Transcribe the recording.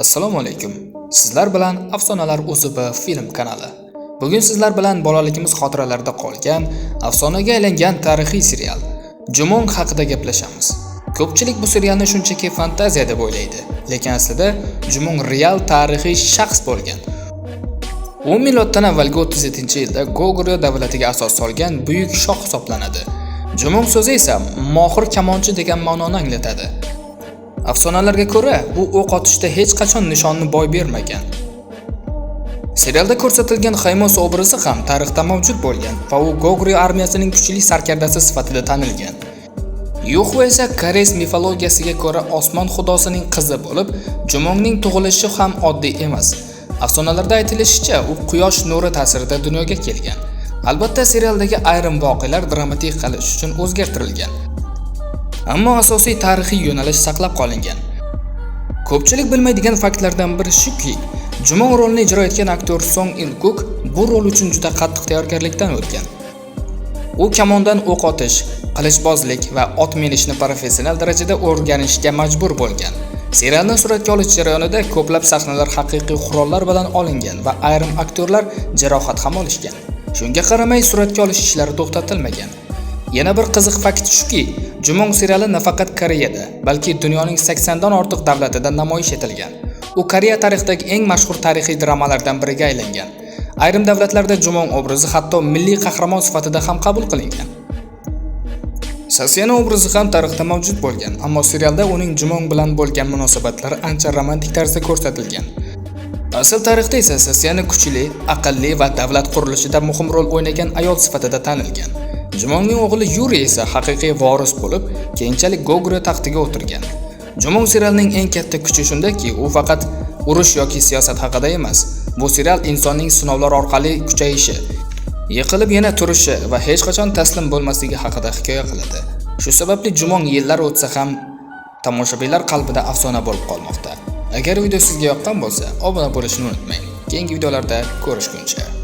Assalomu alaykum. Sizlar bilan Afsonalar UZB film kanali. Bugun sizlar bilan bolaligimiz xotiralarida qolgan, afsonaga aylangan tarixiy serial Jumong haqida gaplashamiz. Ko'pchilik bu serialni shunchaki fantaziya deb o'ylaydi, lekin aslida Jumong real tarixiy shaxs bo'lgan. U miloddan avvalgi 37-yilda Goguryeo davlatiga asos solgan buyuk shoh hisoblanadi. Jumong so'zi esa mohir kamonchi degan ma'noni anglatadi. Afsonalarga ko'ra, u o'q otishda hech qachon nishonni boy bermagan. Serialda ko'rsatilgan Haymos obrazi ham tarixda mavjud bo'lgan va u Goguryeo armiyasining kuchli sarkardasi sifatida tanilgan. Yuxu esa koreys mifologiyasiga ko'ra osmon xudosining qizi bo'lib, Jumongning tug'ilishi ham oddiy emas. Afsonalarda aytilishicha, u quyosh nuri ta'sirida dunyoga kelgan. Albatta, serialdagi ayrim voqealar dramatik qilish uchun o'zgartirilgan. Ammo asosiy tarixiy yo'nalish saqlab qolingan. Ko'pchilik bilmaydigan faktlardan biri shuki, Jumong rolini ijro etgan aktyor Song Il-guk bu rol uchun juda qattiq tayyorgarlikdan o'tgan. U kamondan o'q otish, qilichbozlik va ot minishni professional darajada o'rganishga majbur bo'lgan. Serialni suratga olish jarayonida ko'plab sahnalar haqiqiy qurollar bilan olingan va ayrim aktyorlar jarohat ham olishgan. Shunga qaramay, suratga olish ishlari to'xtatilmagan. Yana bir qiziq fakt shuki, Jumong seriali nafaqat Koreyada, balki dunyoning 80 dan ortiq davlatida namoyish etilgan. U Koreya tarixidagi eng mashhur tarixiy dramalardan biriga aylangan. Ayrim davlatlarda Jumong obrazi hatto milliy qahramon sifatida ham qabul qilingan. Sasiyani obrazi ham tarixda mavjud bo'lgan, ammo serialda uning Jumong bilan bo'lgan munosabatlari ancha romantik tarzda ko'rsatilgan. Asl tarixda esa Sasiyani kuchli, aqlli va davlat qurilishida muhim rol o'ynagan ayol sifatida tanilgan. Jumongning o'g'li Yuri esa haqiqiy voris bo'lib, keyinchalik Goguryeo taxtiga o'tirgan. Jumong serialining eng katta kuchi shundaki, u faqat urush yoki siyosat haqida emas. Bu serial insonning sinovlar orqali kuchayishi, yiqilib yana turishi va hech qachon taslim bo'lmasligi haqida hikoya qiladi. Shu sababli Jumong yillar o'tsa ham tomoshabinlar qalbida afsona bo'lib qolmoqda. Agar video sizga yoqqan bo'lsa, obuna bo'lishni unutmang. Keyingi videolarda ko'rishguncha.